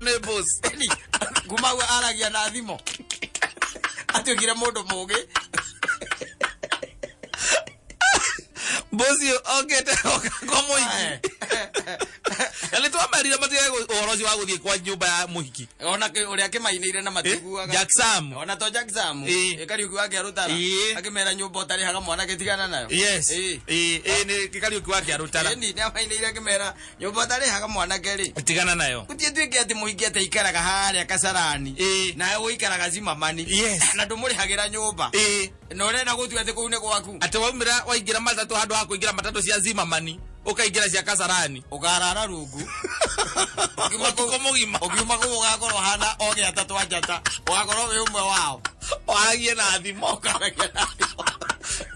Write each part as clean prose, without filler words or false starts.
Nĩ boss. Ĩni, kuma hau aragia na thimo atuĩkire mũndũ mũgĩ. Boss okĩte oka kwa mũhiki. Na nĩ twamerire matige ũhoro ũcio wa gũthiĩ kwa nyũmba ya mũhiki. Ona ũrĩa kĩmainĩire na matiguaga. Jack Sam. Ona to Jack Sam. Ĩĩ. Ĩ, Kariũki wa Kĩarũtara. Ĩĩ. Akĩmera nyũmba ũtarĩhaga mwanake tigana nayo. Yes. Ĩĩ. Ĩĩ, ĩĩ, nĩ Kariũki wa Kĩarũtara. Ĩni, nĩamainĩire akĩmera nyũmba ũtarĩhaga mwanake rĩ, Tigana nayo. gũtiĩ tuĩke atĩ mũhiki atĩ aikaraga harĩa Kasarani. Ĩĩ. Nawe ũikaraga Zimamani. Yes. Na ndũmũrĩhagĩra nyũmba. Ĩĩ. Na ũrenda gũtua atĩ kũu nĩ gwaku. Atĩ waumĩra waingĩra matatũ handũ ha kũingĩra matatũ cia Zimamani ũkaingĩra cia Kasarani. Ũkarara rungu. Ũkiuma kũu- Ũtukũ mũgima. Ũkiuma kũu ũgakorwo ũhana o gĩata twa njata. Ũgakorwo wĩ ũmwe wao. Waragie na thimo. Ũkaragia na thimo.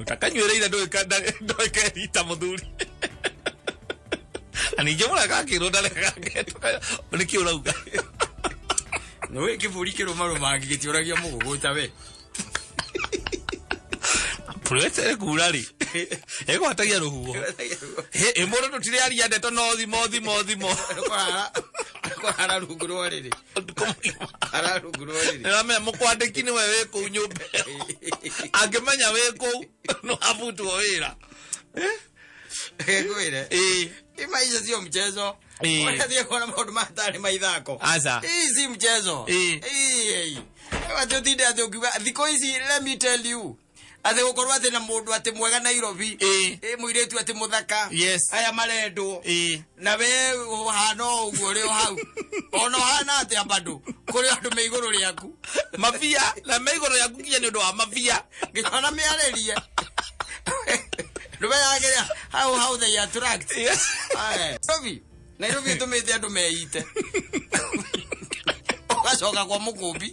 Utakanyuĩrĩire ndũĩkerita mũthuri. Na ningĩ mũreka akĩrwo ndareka nĩkĩ ũrauga? Nĩũĩ kĩbũri kĩrũmarũmangi gĩtiũragia mũgũgũta we. Purete kura rĩ ĩgwatagia rũhuho. Ĩ mũndũ tũtirĩ aria ndeto no thimo thimo thimo. Kũrara rungu rwa rĩrĩ. Ũtukũ mũgima. Kũrara rungu rwa rĩrĩ. Nĩramenya mũkwandĩki nĩwe wĩ kũu nyũmba ĩyo. Angĩmenya wĩ kũu no abutwo wĩra. Ngwĩre. Ĩĩ. Hii maisha sio mchezo. Ĩĩ. Ũrathiĩ kuona maũndũ matarĩ ma ithako. Aca. Hii si mchezo. Ĩĩ. Ĩĩ. Atĩ ũtinde atĩ ũkiuga thikũ ici, let me tell you, atĩ gũkorwo atĩ na mũndũ atĩ mwega Nairobi. Ĩĩ. Ĩ mũirĩtu atĩ mũthaka. Yes. Aya marendwo. Ĩĩ. Na we ũhana o ũguo ũrĩ o hau. Ona ũhana atĩa bado kũrĩ andũ me igũrũ rĩaku. Mabia na me igũrũ rĩaku nginya nĩ ũndũ wa mabia. Nginya ona mĩarĩrie. Ndũmenyagĩra how they attract. Yes. Aye. Nairobi. Nairobi ĩtũmĩte andũ meite. Ũgacoka kwa mũkũmbi.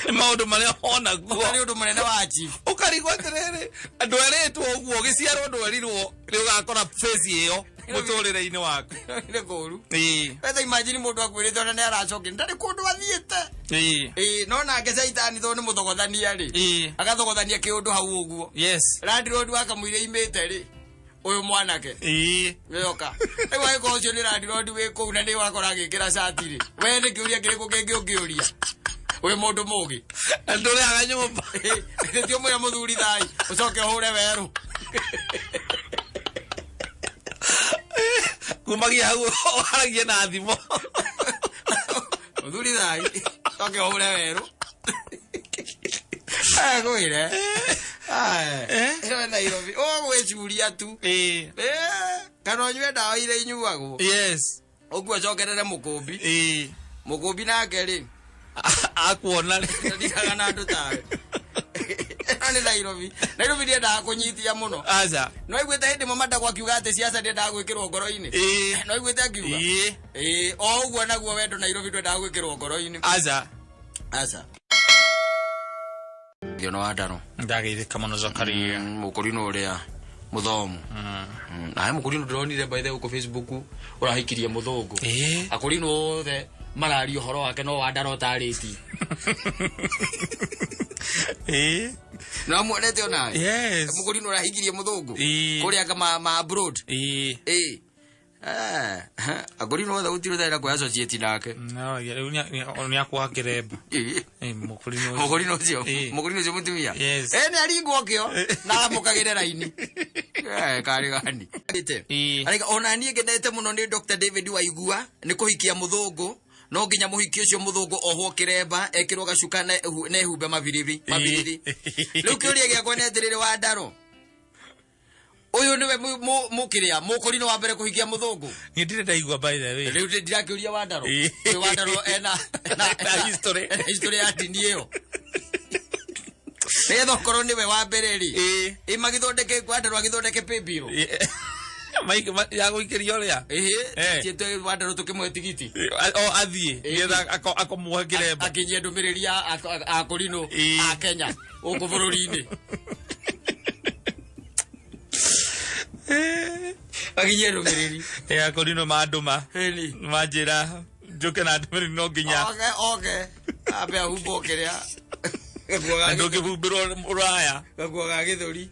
Nĩ maũndũ marĩa wonaguo. Ũtarĩ ũndũ mũnene wa chief. Ũkarigwo atĩrĩrĩ, ndweritwo ũguo ũgĩciarwo ndwerirwo nĩ ũgakora face ĩyo mũtũrĩre-inĩ waku. Nĩ kũũru. Ĩĩ. Wetha imagine mũndũ akwĩrĩte ona nĩ aracokire ndarĩ kũndũ athiĩte. Ĩĩ. Ĩĩ, no nake caitani tondũ nĩ mũthogothania rĩ. Ĩĩ. Agathogothania kĩũndũ hau ũguo. Yes. Landlord wakamũira imĩte rĩ. Ũyũ mwanake. Ĩĩ. Yoka. Rĩu angĩkorwo ũcio nĩ landlord wĩ kũu na nĩ wakora agĩkĩra cati rĩ. We nĩ kĩũria kĩrĩkũ kĩngĩ ũngĩũria? Wĩ mũndũ mũgĩ. Na ndũrĩhaga nyũmba. Githĩ ti ũmwĩre mũthuri thai ũcoke ũhũre werũ. Kumagia hau waragie na thimo. Mũthuri thai ũcoke ũhũre werũ. Ngwĩre. Ĩno Nairobi ũgwĩcuria tu. Ĩĩ. Kana ũnyue ndawa iria inyuagwo. Yes. Ũguo ũcokerere mũkũmbi. Ĩĩ. Mũkũmbi nake rĩ Akuona rĩ. ndikaga na andũ tawe. Ĩno nĩ Nairobi. Nairobi ndiendaga kũnyitia mũno. Aca. No iguĩte hĩndĩ ĩmwe Mandagwa akiuga atĩ siasa ndiendaga gwĩkĩrwo ngoro-inĩ. Ĩĩ. No iguĩte akiuga. Ĩĩ. Ĩĩ, o ũguo naguo wendo Nairobi ndwendaga gwĩkĩrwo ngoro-inĩ. Aca. Aca. Thiono wa Ndaro. Ndageithĩka mũno Zakaria. Mũkũrinũ ũrĩa mũthomu. Na he mũkũrinũ ndĩronire by the way gũkũ Facebook ũrahikirie mũthũngũ. Ĩĩ. Akũrinũ othe mararia ũhoro wake no wa Ndaro ũtarĩtie. Ĩĩ. No muonete onawe? Yes. Mũkũrinũ ũrahikirie mũthũngũ. Ĩĩ. Kũrĩa anga ma abroad. Ĩĩ. Ĩĩ. Akũrinũ othe gũtirĩ ũtarĩ na kwĩ associate nake. No, rĩu nĩ akwa kĩremba. Ĩĩ. Ĩĩ, mũkũrinũ ũcio. Mũkũrinũ ũcio. Ĩĩ. Mũkũrinũ ũcio mũtumia. Yes. Nĩ aringwo kĩo na amũkagĩre raini. Karĩ gani. Ĩĩ. Arĩka ona niĩ ngenete mũno nĩ Dr. David Waigua nĩ kũhikia mũthũngũ. No nginya mũhiki ũcio mũthũngũ ohwo kĩremba ekĩrwo gacuka na ehumbe mabiriri mabiriri. Rĩu kĩũria gĩakwa nĩ atĩrĩrĩ wa Ndaro. Ũyũ nĩwe mũkĩrĩa mũkũrinũ wa mbere kũhikia mũthũngũ. Niĩ ndirĩ ndaigua by the way. Rĩu ndirakĩũria wa Ndaro. Ĩĩ. Ũyũ wa Ndaro ena Na history. ena history ya ndini ĩyo. Nĩgetha okorwo nĩwe wa mbere rĩ. Ĩĩ. Ĩ magĩthondeke wa Ndaro agĩthondeke paybill. Ĩĩ. Maik ya gũikĩria ũrĩa. Ĩhĩ, Eh. tiĩtwe wa Ndaro tũkĩmũhe tigiti. O athiĩ nĩgetha akomuohe kĩremba. Akinyie ndũmĩrĩri ya akũrinũ Ĩĩ. a Kenya gũkũ bũrũri-inĩ. Akinyie ndũmĩrĩri. Ĩ akũrinũ mandũma. Ĩni. Manjĩra njũke na ndũmĩrĩri no nginya. Oke oke. Ambe ahumbwo kĩrĩa. Gakuo Na ga ndũngĩhumbĩrwo rũraya. gakuo ga gĩthũri.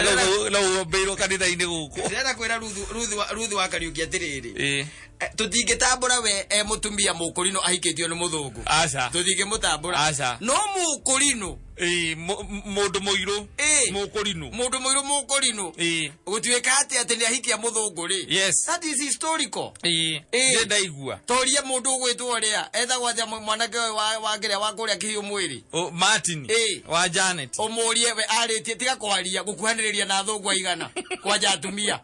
Na no ũmbĩirwo kanitha-inĩ gũkũ. Ndĩrenda kwĩra Ruthu wa Kariũki atĩrĩrĩ, Ĩĩ. Tũtingĩtambũra we e mũtumia mũkũrinũ ahikĩtio nĩ mũthũngũ. Aca. Tũtingĩmũtambũra. Aca. No mũkũrinũ. Ĩĩ, mũndũ mũirũ. Ĩĩ. Mũkũrinũ. Mũndũ mũirũ mũkũrinũ. Ĩĩ. Gũtuĩka atĩ nĩ ahikia mũthũngũ rĩ. Yes. That is historical. Ĩĩ. Ĩĩ. Ndĩ ndaigua. Toria mũndũ ũgwĩtwo ũrĩa etagwo atĩa, mwanake ũyũ wa kĩrĩa wa kũrĩa kĩhiũ mwĩrĩ. O, Martin. Ĩĩ. Wa Janet. Ũmũrie we arĩtie tiga kwaria gũkuhanĩrĩria na thũngũ aigana kwanja atumia.